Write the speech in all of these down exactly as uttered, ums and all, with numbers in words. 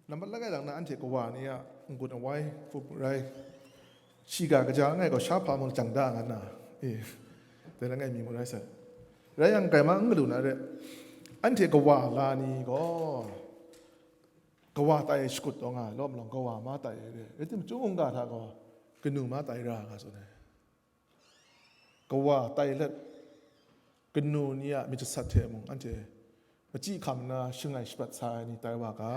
Nambat langai lang na anhte kawa ni a n-gun awai hpung rai, shiga kaja langai gaw sha hpa mung jang da nga na, e, dai langai mi mung rai sai. Rai yang, grai ma n galu na re, anhte kawa la ni gaw, kawa tai shakut taw nga, lawm lawng kawa ma tai re, rai tim, chyum mungga hta gaw kanu ma tai ra nga tsun ai. Kawa tai let, kanu ni a myit jasat hte mung anhte machyi hkam nna shangai shapat sa ai ni tai wa ga.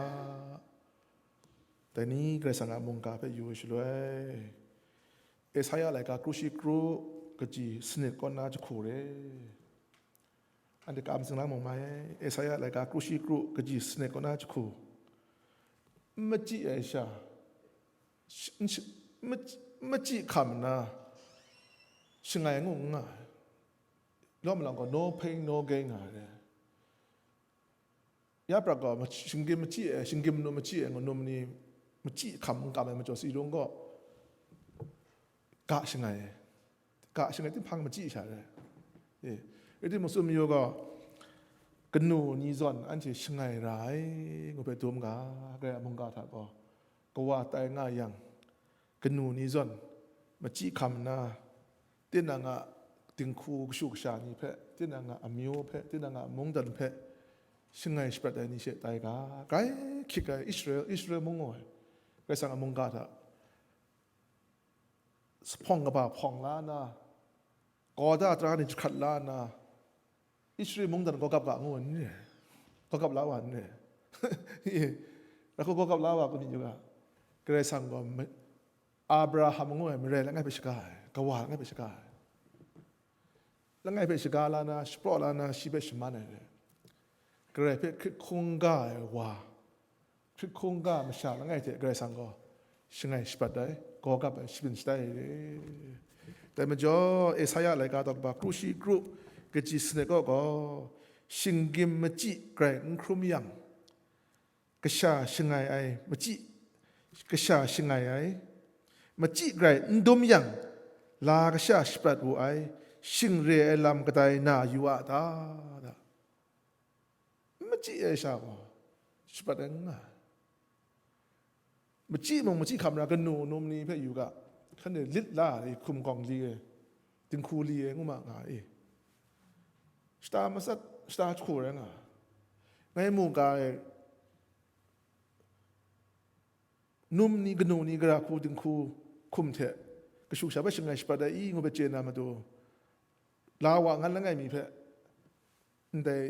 Dai ni Karai Kasang a mungga hpe yu ai shaloi, Esaia laika kru shi kru, kaji sanit kaw na jahku re. Anhte ka matsing lang mung mai, Esaia laika kru shi kru, kaji sanit kaw na jahku. N machyi ai sha, sh-, n sh-, n mach-, n machyi hkam nna, shangai ngu n nga ai. Lawm lang gaw, no pain, no gain nga ai. Ya prat gaw, mach-, shinggyim machyi ai, shinggyim nu machyi ai, ngu num ni machyi hkam n kam ai majaw, si lung gaw, ga shangai ai. Ga shangai, tinghpang machyi sha re. E, rai timung, tsun mayu gaw, kanu ni zawn anhte shangai ra ai, ngu hpe dum ga, Karai a mungga hta gaw, kawa tai nga yang, kanu ni zawn machyi hkam nna, tinang a dinghku kashu kasha ni hpe, tinang a amyu hpe, tinang a mungdan hpe, shangai shaprat ai ni she tai ga, grai hkyit ai Israel, Israel mung gaw, Karai Kasang a mungga hta, Sa hpawng kaba hpawng la nna, Kawda tara ni jahkrat la nna, Israel mungdan gawgap ga ngu ai n re? Gawgap la wa n re? Rahku gawgap la wa kun yu ga, Karai Kasang gaw ma-, Abraham ngu ai marai langai hpe shaga ai, kawa langai hpe shaga ai. Langai hpe shaga la na, shapraw la na, shi hpe shaman ai re. Karai hpe hkrit hkungga ai wa, hkrit hkungga masha langai hte Karai Kasang gaw shangai shabat ai, gawgap ai, shabyin shatai ai re. Dai majaw, Esaia laika daw kaba kru shi kru, kaji sanit kaw gaw, shinggyim machyi grai n hkrum yang, kasha shangai ai, machyi, kasha shangai ai, machyi grai n dum yang, la kasha shaprat wu ai, shing re ai lam kadai na yu a ta? N machyi ai sha gaw, shaprat ai n nga ai. Machyi mung machyi hkam ra, kanu num ni hpe yu ga, shanhte lit la ai, hkum gawng li ai, dinghku li ai ngu ma nga i. Shata matsat, shata jahku rai nga ai. Ngai mu ga ai, num ni, kanu ni, gara hku dinghku hkum hte kashu kasha hpe shangai shapat ai i ngu hpe chye na matu, la wa ngan langai mi hpe ndai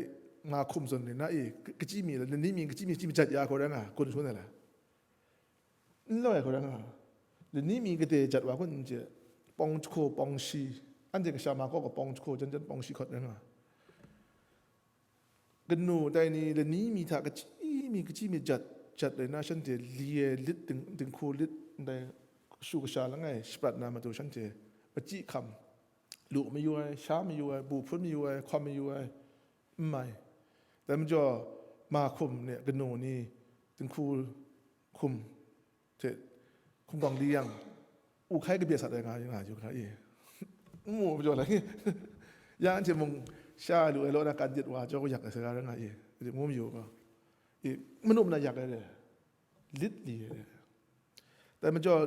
nga hkum zawn ni na i, ka-, kachyi mi, lani mi kachyi mi, kachyi mi jat ya hkau rai nga, gun shangun ai la? N loi hkau rai nga. Lani mi gade jat wa kun n chye, pawng jahku pawng shi, anhte kasha ma kaw gaw pawng jahku jan jan pawng shi hkawt rai nga. Kanu tai ni lani mi hta kachyi mi, kachyi mi jat, jat rai na, shanhte li ai lit, ding-, dinghku lit, ndai kashu kasha langai shaprat na matu shanhte machyi hkam, lu mayu ai, sha mayu ai, bu hpun mayu ai, hkawm mayu ai, n mai. Dai majaw, ma hkum ni, kanu ni, dinghku hkum hte hkum gawng li yang, u hkai kabye sat ai nga, nga yu hkra i. N mu majaw lai. Ya anhte mung sha lu ai law na kan yet wa jaw yak ai saga rai nga i. Ngu mayu ga. I, manu mana yak ai re. Lit li ai re. Dai majaw,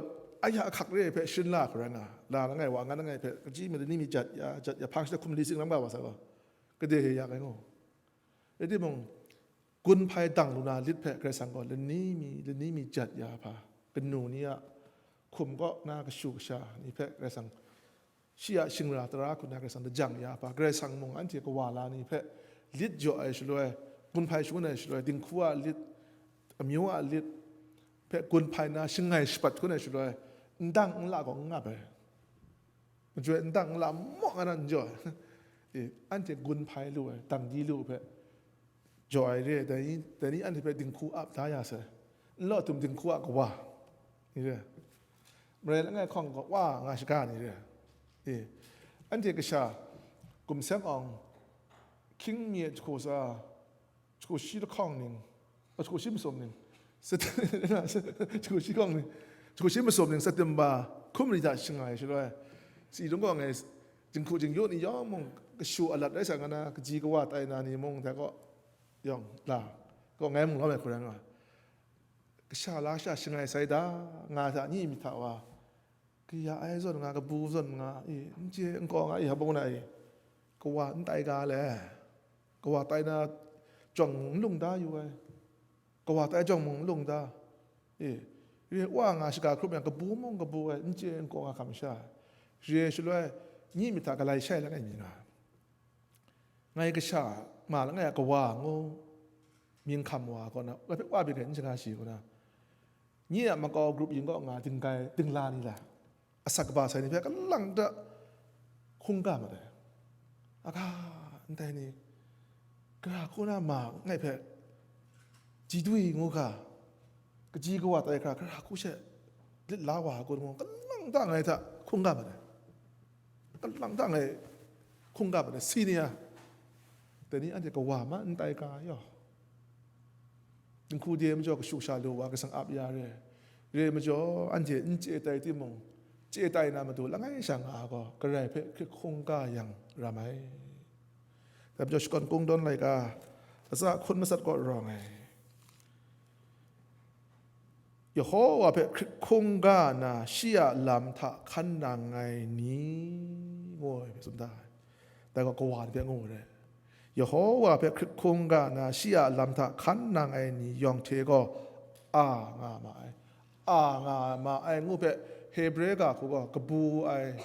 a ya ahkak re ai hpe sharin la hkra nga, la langai wa ngan langai hpe, kachyi mi lani mi jat ya, jat ya, hpang shada hkum li sing lam ga wa sa gaw, gade he yak ai ngu. Rai timung, gun hpai dang lu na lit hpe Karai Kasang gaw lani mi, lani mi jat ya hpa, kanu ni a hkum kaw na kashu kasha ni hpe Karai Kasang, shi a shingra tara hku na Karai Kasang lajang ya hpa, Karai Kasang mung anhte kawa la ni hpe lit jaw ai shaloi, gun hpai shangun ai shaloi, dinghku a lit, amyu a lit hpe gun hpai na shangai shapat hkun ai shaloi, n dang n la gaw n ngap ai. Majoi n dang n la maw nga na n jaw ai. E, anhte gun hpai lu ai, dang di lu hpe jaw ai re ai, dai ni, dai ni anhte hpe dinghku ap da ya sai. N law tum dinghku a kawa ni re. Marai langai hkawng kawa nga shaga ni re. E, anhte kasha, gumseng awng, hkying mi jahku sa, jahku shi lahkawng ning, a, jahku shi masum ning, Sat-, jahku shi hkawng ning, jahku shi masum ning, September hkum ri hta shangai shaloi, si lung kaw ngai, jinghku jingyu ni yawng mung, kashu alat rai sa nga na, kaji kawa tai na ni mung, dai kaw yawng la, kaw ngai mung lawm ai hku rai nga. Kasha la sha shangai sai da, nga hta, nyi myit hta wa, kaya ai zawn nga, kabu zawn nga, i, n chye n kaw nga, i, hpa bung na, i, kawa n tai ga le, kawa tai na jawng mung n lung da yu ai, kawa tai jawng mung n lung da, i, re wa nga shaga hkrup yang, kabu mung kabu ai, n chye n kaw nga hkam sha, re shaloi, nyi myit hta galai shai langai mi nga. Ngai kasha ma langai a kawa ngu, mying hkam wa kaw na, wa hpe wa byin rai n shaga shi kaw na, nye a makau grup yin kaw nga dinggai, dingla ni la, asak kaba sai ni hpe kalang ta hkungga mat ai. Aga, ndai ni, gara hku na ma ngai hpe, ji dwi ngu ga, kaji kawa tai hkra, gara hku she lit la wa ai kun ngu, kalang ta ngai hta hkungga mat ai. Kalang ta ngai hkungga mat ai, senior. Dai ni anhte kawa ma n tai ga yaw. Dinghku de majaw kashu kasha lu wa, kasang ap ya re. Re majaw, anhte n chye tai timung, chye tai na matu langai sha nga ai gaw, Karai hpe hkrit hkungga yang ram ai. Dai majaw, shakawn kungdawn laika, aza hkun matsat kaw rawng ai. Yehowa hpe hkrit hkungga na shi a lam hta hkan nang ai ni, ngu ai hpe tsun da ai. Dai gaw kawa ni hpe ngu ai. Yehowa hpe hkrit hkungga na shi a lam hta hkan nang ai ni yawng hte gaw, a nga ma ai. A nga ma ai ngu hpe, Hebre ga hku gaw kabu ai,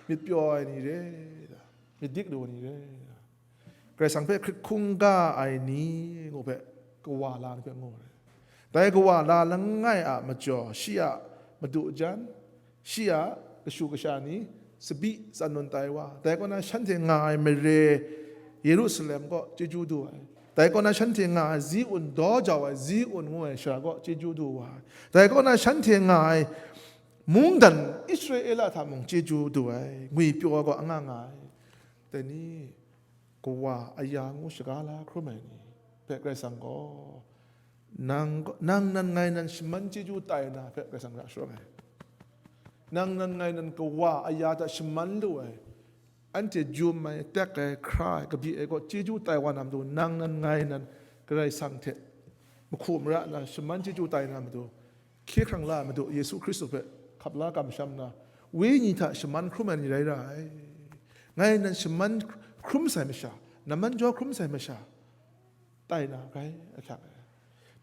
myit pyaw ai ni re, myit dik lu ai ni re. Karai Kasang hpe hkrit hkungga ai ni ngu hpe, kawa la ni hpe ngu ai. Dai kawa la langai a majaw, shi a madu jan, shi a kashu kasha ni, tsabyi tsan lun tai wa, dai kaw na shanhte nga ai mare Yerusalem kaw chyeju du ai, dai kaw na shanhte nga ai Ziun, daw jau ai Ziun ngu ai sara kaw chyeju du wa ai, dai kaw na shanhte nga ai mungdan Israela hta mung chyeju du ai, ngwipyaw ai gaw anga nga ai. Dai ni, kawa aya ngu shaga la hkrum ai ni hpe Karai Kasang gaw, nang, nang nan ngai nan shaman chyeju tai na hpe Karai Kasang ra sharawng ai. Nang nan ngai nan kawa aya hta shaman lu ai, anhte jum ai, tek ai, hkra ai, kabyi ai gaw chyeju tai wa na matu, nang nan ngai nan Karai Kasang hte mahku mara na shaman chyeju tai na matu, hkye hkrang la ai Madu Yesu Hkristu hpe hkap la kamsham na, Wenyi hta shaman hkrum ai ni rai ra ai. Ngai nan shaman hkrum sai masha, naman jaw hkrum sai masha, tai na rai ahkyak ai.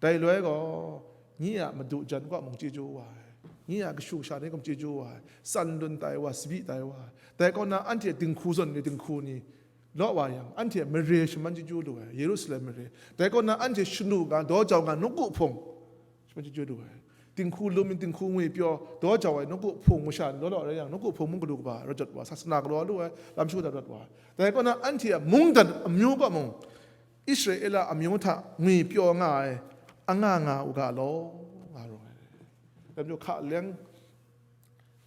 Dai loi gaw, nye a madu jan kaw mung chyeju wa ai, nye a kashu kasha ni gaw chyeju wa ai, tsan lun tai wa, tsabyi tai wa ai. Dai kaw na, anhte dinghku zawn ni, dinghku ni, law wa yang, anhte mare shaman chyeju lu ai, Yerusalem mare. Dai kaw na, anhte shanu nga, daw jau nga, nawku hpung shaman chyeju lu ai. Dinghku lum, dinghku ngwipyaw, daw jau ai, nawku hpung masha ni law law rai yang, nawku hpung mung galu kaba rawt jawt wa, sasana galaw lu ai, lam shu dat rawt wa. Dai kaw na, anhte a mungdan amyu kaw mung, Israela amyu hta ngwipyaw nga ai, anga nga u ga law, nga rawng ai. Dai majaw, hka leng,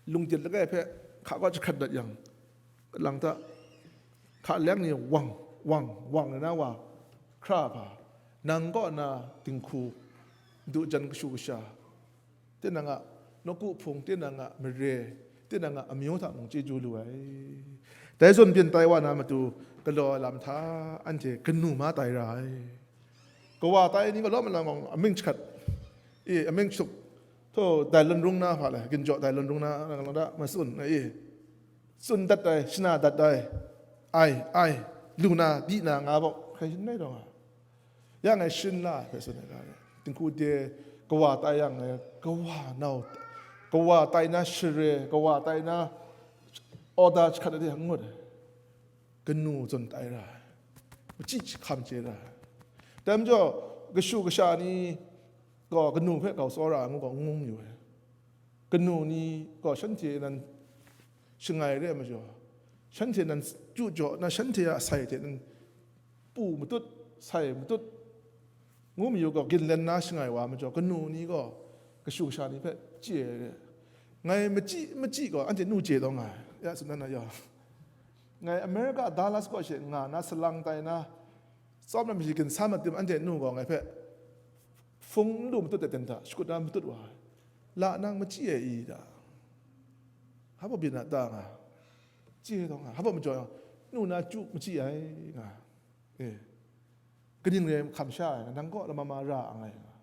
lungdit langai hpe hka kaw jahkrat dat yang, kalang ta, hka leng ni wang, wang, wang na wa hkra hpa, nang kaw na dinghku, du jan kashu kasha, tinang a nawku hpung, tinang a mare, tinang a amyu hta mung chyeju lu ai. Dai zawn byin tai wa na matu, galaw ai lam hta anhte kanu ma tai ra ai. Kawa tai ni gaw lawm alang gawng amying jahkrat, i, amying jahtuk, htaw, dai lawn rung na hpa le, ginjaw dai lawn rung na, nang lang da, matsun, i, tsun dat ai, shana dat ai, ai, ai, lu na, byi na, nga bawk, hkrai shin nai taw nga. Ya ngai shin la ai hpe tsun ai ga, dinghku de kawa tai yang ngai, kawa nau, kawa tai na share, kawa tai na order jahkrat ai de n ngut ai. Kanu zawn tai ra ai, machyi hkam chye ra ai. Dai majaw, kashu kasha ni gaw kanu hpe gau tsawra ai ngu gaw n ngu mayu ai. Kanu ni gaw shanhte nan shangai re ai majaw, shanhte nan chyu jaw na, shanhte a sai hte nan pu matut, sai matut, ngu mayu gaw, ginlen na shangai wa majaw, kanu ni gaw kashu kasha ni hpe chye ai re. Ngai machyi machyi gaw, anhte nu chye taw nga ai, ya tsun dan na yaw. Ngai America Dallas kaw she nga na, salang tai na, tsawm na maji ginsa matim anhte nu gaw ngai hpe hpung n lu matut de ten hta, shakut na matut wa ai. La nang machyi ai i da? Hpa byin a ta nga? Chye taw nga, hpa majaw yang, nu na chyu machyi ai nga. E, kaning rai hkam sha ai, nang kaw lama ma ra ang ai nga.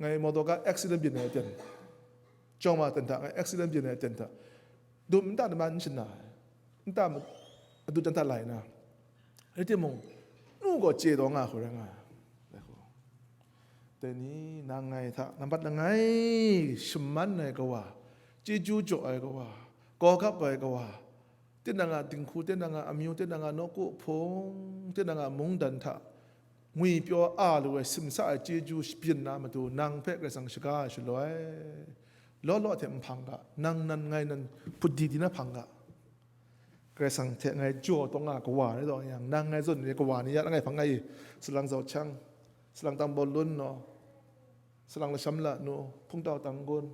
Ngai motor ga accident byin ai ten, chyawm wa ten hta, ngai accident byin ai ten hta, dum nta nama n shana ai, nta ma-, adu jan hta lai na, rai timung, nu gaw chye taw nga hku rai nga ai. Dai ni, nang ngai hta nambat langai shaman ai kawa, chyeju jaw ai kawa, kawgap ai kawa, tinang a dinghku, tinang a amyu, tinang a nawku hpung, tinang a mungdan hta ngwipyaw a lu ai, simsa ai chyeju shabyin na matu, nang hpe Karai Kasang shaga ai shaloi, law law hte nhpang ga, nang nan ngai nan hput di di na hpang ga. Karai Kasang hte ngai jaw taw nga kawa rai taw yang, nang ngai zawn re kawa ni ya langai hpang ai, salang zau chyang, salang tambawlun naw, salang lasham la nu, hpungtau tanggun,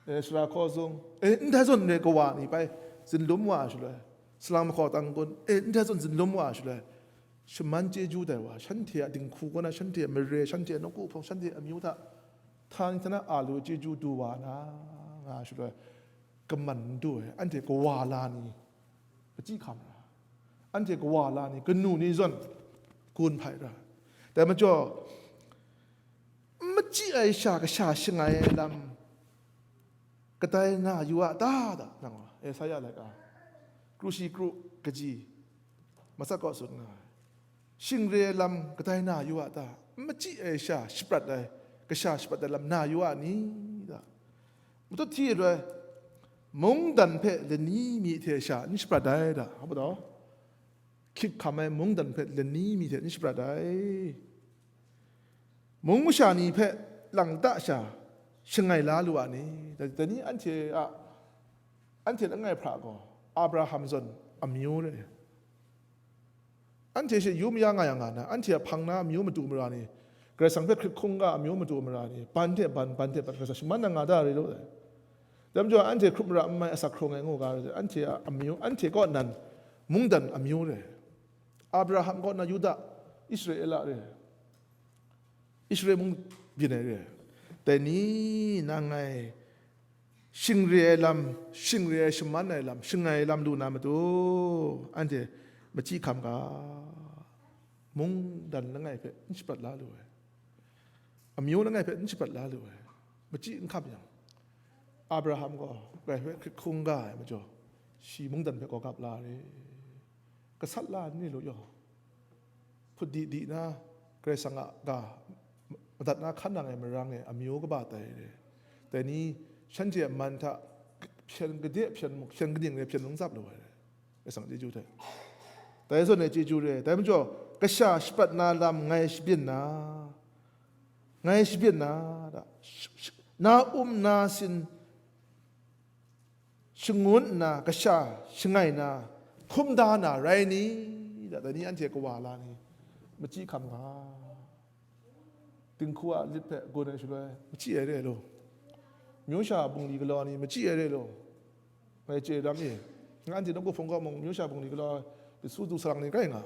e, sara hkaw zung, e, ndai zawn re kawa ni bai zinlum wa shaloi, salang mahkaw tanggun, e, ndai zawn zinlum wa shaloi, shaman chyeju dai wa, shanhte a dinghku kaw na, shanhte a mare, shanhte a nawku hpung, shanhte a amyu hta, htani htana a lu chyeju du wa na, nga shaloi, kaman n du ai, anhte kawa la ni, machyi hkam ra, anhte kawa la ni, kanu ni zawn gun hpai ra. Dai majaw, n machyi ai sha kasha shangai ai lam kadai na yu a ta, da, nang, Esaia laika, kru shi kru kaji, matsat kaw tsun nga ai. Shing re ai lam kadai na yu a ta? N machyi ai sha shaprat ai, kasha shaprat ai lam na yu a ni, da? Matut hti ai loi, mungdan hpe lani mi hte sha n shaprat ai, da? Hpa taw? Hkyik hkam ai mungdan hpe lani mi hte n shaprat ai. Mung masha ni hpe lang ta sha shangai la lu a ni? Dai, dai ni anhte a, anhte langai hpra gaw, Abraham zawn amyu re. Anhte she yu maya nga yang nga na, anhte a hpang na amyu matu mara ni, Karai Kasang hpe hkrit hkungga amyu matu mara ni, ban hte ban, ban hte ban, Karai Kasang shaman na nga da re law dai. Dai majaw, anhte hkrup mara n mai asak hkrung ai ngu ga, anhte a amyu, anhte kaw nan mungdan amyu re. Abraham kaw na Yuda, Israela re. Israel mung byin ai re. Dai ni, nang ngai shing re ai lam, shing re ai shaman ai lam, shangai lam lu na matu, anhte machyi hkam ga, mungdan langai hpe n shaprat la lu ai, amyu langai hpe n shaprat la lu ai, machyi n hkam yang, Abraham gaw Karai hpe hkrit hkungga ai majaw, shi mungdan hpe kawgap la re, gasat la n re lu yaw, hput di di na, Karai Kasang a ga madat na hkan nang ai marang e amyu kaba tai re. Dai ni, shanhte a man hta hpyen gade hpyen muk, hpyen kaning re hpyen lungzap lu ai re. Karai Kasang chyeju hte, dai zawn e chyeju re. Dai majaw, kasha shaprat na lam ngai shabyin na, ngai shabyin na, da, sh-, sh-, na um na sin shangun nna, kasha shangai na, hkum da na rai ni? Da, dai ni anhte kawa la ni? Machyi hkam nga. Dinghku a lit hpe gun ai shaloi, machyi ai re law. Amyu sha bungli galaw ni machyi ai re law. Ngai chye ram e, nga anhte nawku hpung kaw mung, amyu sha bungli galaw ai, lit su du salang ni grai nga.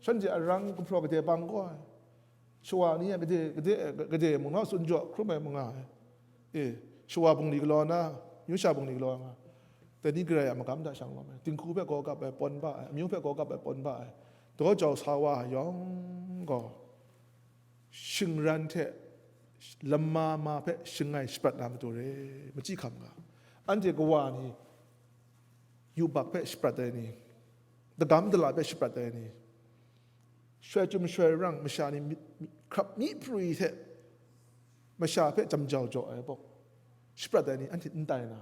Shanhte arang gumhpraw gade bang gaw ai. Shawa ni a gade, gade, gade mung naw tsun jaw hkrum ai mung nga ai. E, shawa bungli galaw na, amyu sha bungli galaw nga. Dai ni Karai a magam hta shang lawm ai. Dinghku hpe kawgap ai, pawn ba ai. Amyu hpe kawgap ai, pawn ba ai. Daw jau sa wa yawng gaw, shingran hte lama ma hpe shangai shaprat na matu re, machyi hkam nga. Anhte kawa ni, yubak hpe shaprat ai ni, dagam dala hpe shaprat ai ni, shoi chyum shoi rang masha ni mi-, mi-, hkrap myi prwi hte masha hpe jam jau jaw ai bawk, shaprat ai ni anhte n tai na,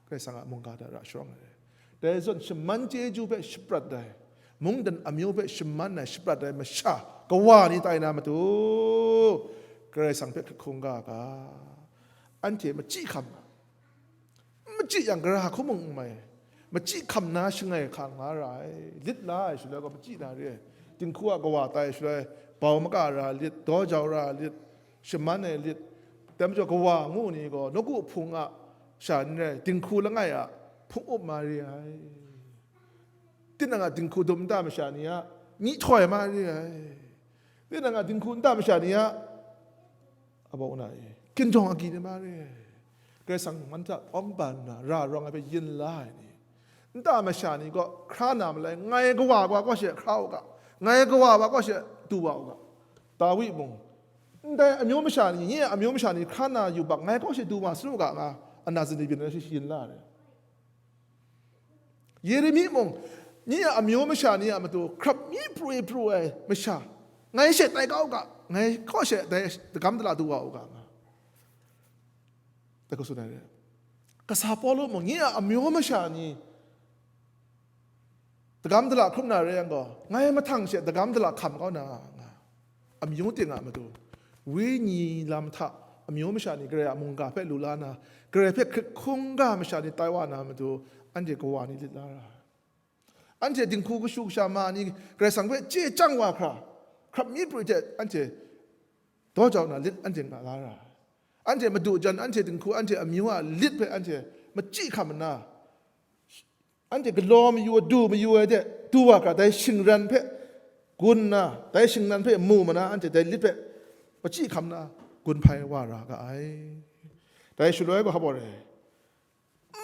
Karai Kasang a mungga hta ra sharawng ai. Dai zawn shaman chyeju hpe shaprat ai, mungdan amyu hpe shaman ai, shaprat ai masha kawa ni tai na matu, Karai Kasang hpe hkrit hkungga ga, anhte machyi hkam nga. N machyi yang, gara hku mung n mai. Machyi hkam na shangai hkang nga ra ai, lit la ai shaloi gaw machyi na re ai. Dinghku a kawa tai shaloi, bau maka ra lit, daw jau ra lit, shaman ai lit, dai majaw kawa ngu ni gaw nawku hpung a sha n rai, dinghku langai a hpung up ma re ai. Tinang a dinghku dum nta masha ni a myihtoi ma re ai. Tinang a dinghku nta masha ni a, abau na e, ginjawng agyi ni ma re ai. Karai Kasang man hta awng ban nna ra rawng ai hpe yin la ai ni, nta masha ni gaw hkra na malai, ngai kawa wa gaw she hkra u ga, ngai kawa wa gaw she du wa u ga. Dawi mung, Ndai amyu masha ni, nye a amyu masha ni hkra na yubak ngai kaw she du ma sanu ga nga, ana zani byin ai shi yin la ai. Yeremi mung, nye a amyu masha ni a matu hkrap mi pru pru ai masha, ngai she tai kau ga, ngai kaw she dai dagam dala du wa u ga nga, dai hku tsun ai re. Kasa Pawlu mung, nye a amyu masha ni dagam dala hkrum na re yang gaw, ngai mahtang she dagam dala hkam kau na nga, amyu ting a matu, wenyi lam hta amyu masha ni Karai a mungga hpe lu la na, Karai hpe hkrit hkungga masha ni tai wa na matu, anhte kawa ni lit la ra. Anhte dinghku kashu kasha ma ni Karai Kasang hpe chye chyang wa hkra, hkrap mi pru hte anhte daw jau na lit anhte nga la ra. Anhte madu jan, anhte dinghku, anhte amyu a lit hpe anhte machyi hkam nna, anhte galaw mayu, du mayu ai de, du wa hkra, dai shingran hpe gun nna, dai shingran hpe mu mana, anhte dai lit hpe machyi hkam nna gun hpai wa ra ga ai. Dai shaloi gaw hpa baw re,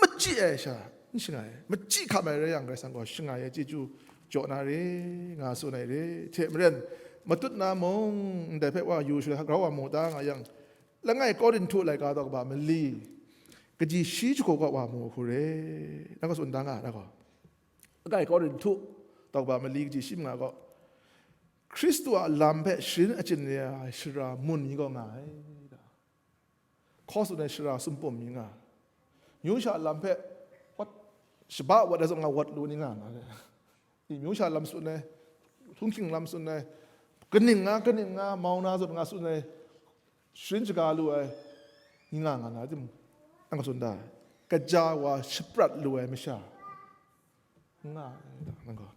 machyi ai sha n shangai, machyi hkam ai rai yang, Karai Kasang gaw shangai ai chyeju jaw na re, nga tsun ai re. Hte maren, matut na mung, ndai hpe wa yu shaloi grau wa mu ta nga yang, langai Korinhtu laika daw kaba mali, kaji shi jahku kaw wa mu hku re, na gaw tsun da nga, na gaw. Langai Korinhtu daw kaba mali, kaji shi manga gaw, Hkristu a lam hpe sharin achyin ya ai sara mun mi gaw nga ai, da. Hkaw tsun ai sara sumpum mi nga, myu sha lam hpe wat, shaba wat ai zawn nga wat lu ni nga na le. Myu sha lam tsun ai, htunghking lam tsun ai, kaning nga, kaning nga, mau na zawn nga tsun ai, sharin shaga lu ai, ni nga nga na, timung, nang tsun da, kaja wa shaprat lu ai masha. Nga ai da, nang gaw.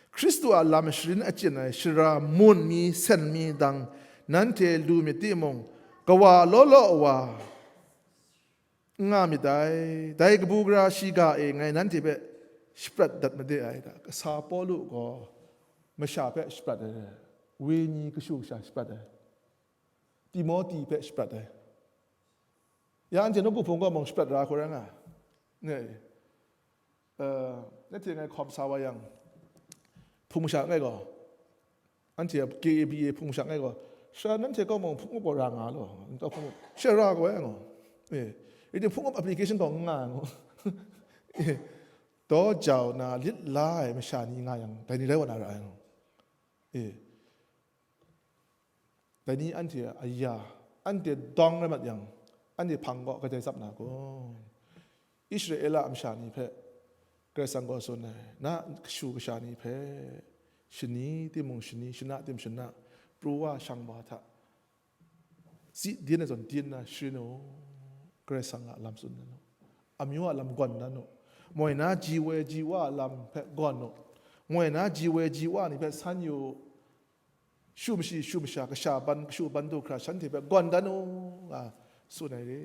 Hkristu a lam sharin achyin ai sara mun mi, sen mi dang, nanhte lu myit timung, kawa law law wa n nga myit dai. Dai kabu gara shiga e ngai nanhte hpe shaprat dat made ai da. Kasa Pawlu gaw masha hpe shaprat ai, wenyi kashu kasha shaprat ai, Timoti hpe shaprat ai. Ya anhte nawku hpung gaw mung shaprat ra hku rai nga, ne, eh, nanhte ngai hkawm sa wa yang, hpung sha ngai gaw, anhte K A B A hpung sha ngai gaw, sha nanhte kaw mung hpung up gaw ra nga law, nta hpung up, sha ra gaw ai ngaw, eh, riti hpung up application gaw n nga ai ngaw, eh, daw jau na lit la ai masha ni nga yang, dai ni rai wa na ra ai ngaw, eh. Dai ni anhte a ya, anhte dawng rai mat yang, anhte hpang gaw kadai tsap na kun? Israela a masha ni hpe Karai Kasang gaw tsun ai, na kashu kasha ni hpe shani timung shani, shana tim shana, pru wa shang wa hta, tsi din ai zawn din na sharin u, Karai Kasang a lam tsun dan u, amyu a lam gawn dan u, moi na ji woi ji wa a lam hpe gawn u, moi na ji woi ji wa ni hpe san yu u, shu mashi, shu masha, kasha ban, kashu ban du hkra shanhte hpe gawn dan u, nga tsun ai re.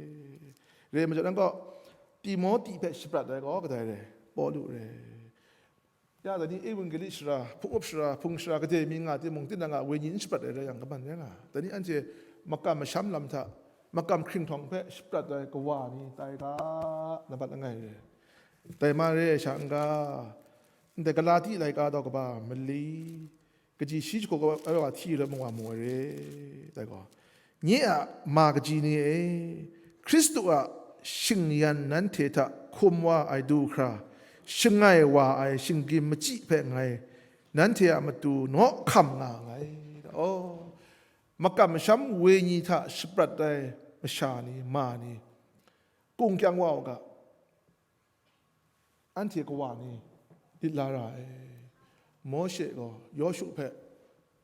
Re majaw, nang gaw Timoti hpe shaprat ai gaw kadai re? Pawlu re. Ya, dai ni Ewanggeli sara, hpung up sara, hpung sara, kadai mi nga timung, tinang a wenyi n shaprat ai rai yang, kaman rai nga. Dai ni anhte makam masham lam hta, makam hkringhtawng hpe shaprat ai kawa ni tai ga, na bat langai re. Dai ma re ai sha n ga, ndai Galati laika daw kaba mali, kaji shi jahku gaw ai wa hti rai mung wa mu ai re, dai gaw, nye a ma kaji ni e, Hkristu a shingyan nanhte hta hkum wa ai du hkra, shangai wa ai shinggyim machyi hpe ngai nanhte a matu naw hkam nga nngai. Aw, makam masham wenyi hta shaprat ai masha ni, ma ni, kung kyang wa u ga. Anhte kawa ni lit la ra ai. Mawshe gaw Yawshu hpe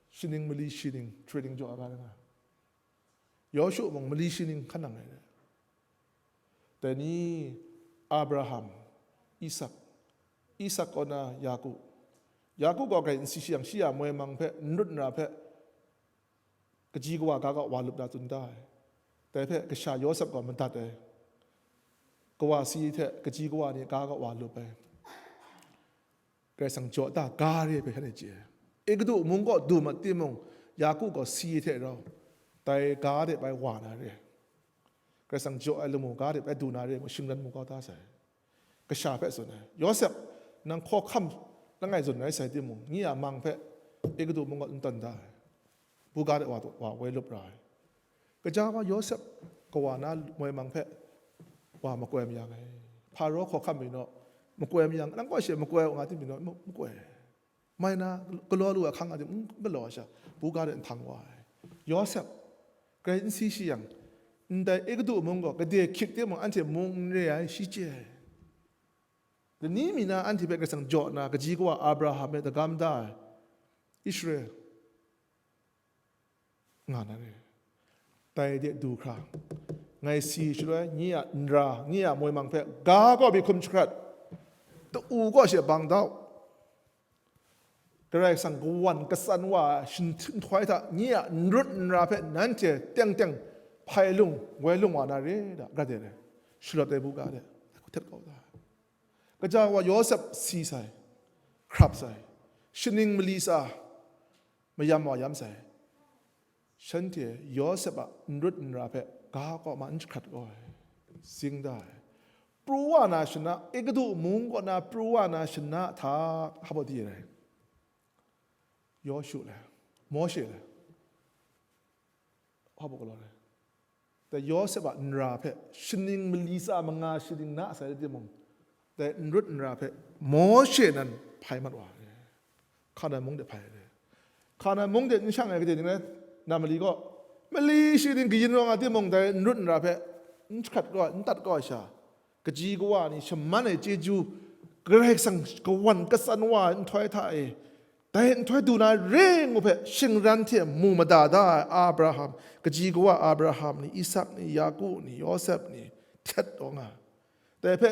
shaning mali shi ning training jaw ai ga nga. Yawshu mung mali shi ning hkan nang ai. Dai ni Abraham, Isak, Isak kaw na Yaku, Yaku gaw grai n si shi yang, shi a moi mang hpe, n rut nra hpe, kaji kawa ga kaw wa lup na tsun da ai. Dai hpe kasha Yawsep gaw madat ai. Kawa si hte kaji kawa ni ga kaw wa lup ai. Karai Kasang jaw da ga re ai hpe shanhte chye ai. Egutu mung kaw du mat timung, Yaku gaw si hte rau, dai ga de bai wa na re ai. Karai Kasang jaw ai lamu ga de bai du na re ai mung, shingran mu kau da sai. Kasha hpe tsun ai, Yawsep, nang hkawhkam langai zawn rai sai timung, nye a mang hpe Egutu mung kaw n tawn da ai. Buga de wa, wa woi lup ra ai. Kaja wa Yawsep kawa na moi mang hpe wa makoi mayang ai. Hparo hkawhkam mi naw, makoi mayang, nang kaw she makoi u nga tim mi naw, ma-, makoi. Mai na galaw lu ai hkang a tim n galaw ai sha, buga de nhtang wa ai. Yawsep, grai n si shi yang, ndai Egutu mung gaw gade hkyit timung anhte mung n re ai, shi chye ai. Lani mi na anhte hpe Karai Kasang jaw na kaji kawa Abraham e dagam da ai Israel nga na re. Dai de du hkra, ngai si shaloi, nye a nra, nye a moi mang hpe ga kaw mi hkum jahkrat, ta-u kaw she bang dau. Karai Kasang kawan katsan wa a shinhtin nhtoi hta nye a n rut n ra hpe nanhte teng teng hpai lung, woi lung wa na re da, ga de re, shalawt ai buga de, htet kau da. Kaja wa Yawsep si sai, hkrap sai, shaning mali tsa, mayam wa yam sai. Shanhte Yawsep a n rut n ra hpe ga kaw ma n jahkrat kau ai, zing da ai. Pru wa na shana, Egutu mung kaw na pru wa na shana hta hpa di rai? Yawshu le, Mawshe le, hpa galaw rai? Dai Yawsep a nra hpe shaning mali tsa manga shaning na sai rai timung, dai n rut n ra hpe Mawshe nan hpai mat wa ai. Hkanan mung de hpai ai. Hkanan mung de n shang ai gade ning rai, na mali gaw, mali shi ning kayin rawng a timung, dai n rut n ra hpe n jahkrat kau, n tat kau ai sha, kaji kawa ni shaman ai chyeju, Karai Kasang kawan katsan wa ai nhtoi hta e, dai nhtoi du na re ngu hpe shingran hte mu mada da ai Abraham, kaji kawa Abraham ni, Isak ni, Yaku ni, Yawsep ni, htet taw nga ai. Dai hpe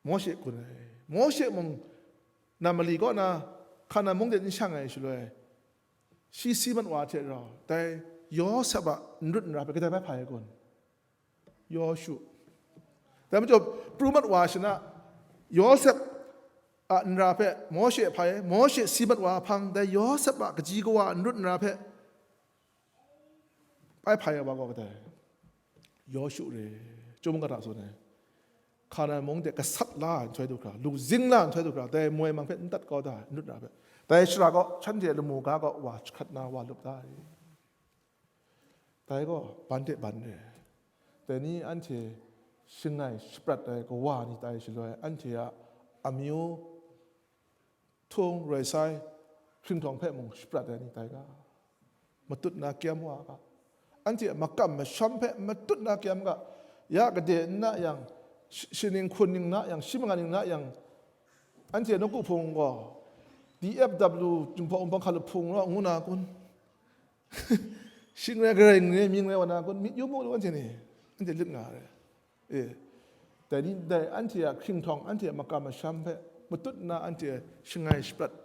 Mawshe hkun ai. Mawshe mung, na mali kaw na, Hkanan mung de n shang ai shaloi, shi si mat wa hte rau, dai Yawsep a n rut n ra hpe kadai bai hpai ai kun? Yawshu. Dai majaw, pru mat wa shana, Yawsep a nra hpe Mawshe hpai, Mawshe si mat wa hpang, dai Yawsep a kaji kawa n rut n ra hpe bai hpai ai wa gaw kadai? Yawshu re. Chyum ga hta tsun ai. Hkanan mung de gasat la ai nhtoi du hkra, lu zing la ai nhtoi du hkra, dai moi mang hpe n tat kau da ai, n rut ra hpe, dai shara gaw shanhte lamu ga gaw wa jahkrat na wa lup da ai. Dai gaw ban de ban re. Dai ni anhte shangai shaprat ai kawa ni tai shaloi, anhte a amyu htung roi sai, hkringhtawng hpe mung shaprat ai ni tai ga, matut na kyam wa ga, anhte a makam masham hpe matut na kyam ga, ya gade n na yang, shi-, shining hkun ning na yang, shi manga ning na yang, anhte nawku hpung gaw, D F W, Jinghpaw Wunpawng hkalup hpung raw ngu na kun? Shing rai, garai n rai, mying rai wa na kun? Myit yu mu lu, anhte ni, anhte lit nga ai. E, dai ni, dai anhte a hkringhtawng, anhte a makam masham hpe matut nna anhte shangai shaprat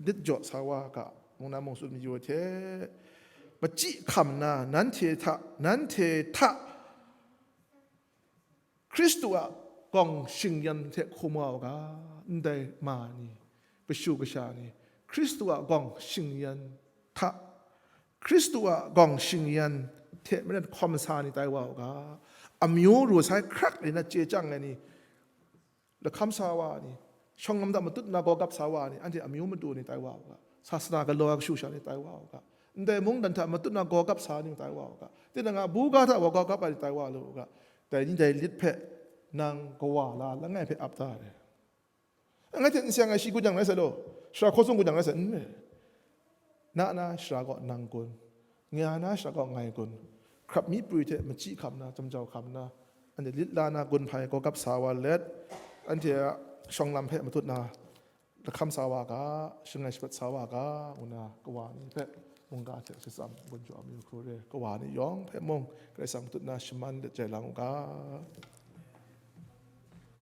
lit jaw sa wa ga, mung na mung tsun mayu ai hte, machyi hkam na nanhte hta, nanhte hta Hkristu a gawng shingyan hte hkum wa u ga, ndai ma ni, kashu kasha ni, Hkristu a gawng shingyan hta, Hkristu a gawng shingyan hte maren hkawm sa ni tai wa u ga, amyu ru sai hkrak rin na chye chyang ai ni, lahkam sa wa ni, shawng lam hta matut na gawgap sa wa ni, anhte amyu madu ni tai wa u ga, sasana galaw ai kashu sha ni tai wa u ga, ndai mungdan hta matut na gawgap sa ni tai wa u ga, tinang a buga hta wa gawgap ai ni tai wa lu u ga, dai ni dai lit hpe nang kawa la langai hpe ap da ai. Ngai hte n seng ai shi kun yang rai sai law, shara hkaw sung kun yang rai sai, n rai. Na na shara gaw nang kun, nga na shara gaw ngai kun, hkrap mi prwi hte machyi hkam na, jamjau hkam na, anhte lit la na gun hpai gawgap sa wa let, anhte a shawng lam hpe matut na, lahkam sa wa ga, shangai shaprat sa wa ga, ngu na kawa ni hpe mungga hte shatsam gun jaw ai mayu hku re, kawa ni yawng hpe mung Karai Kasang matut na shaman let jai lang u ga.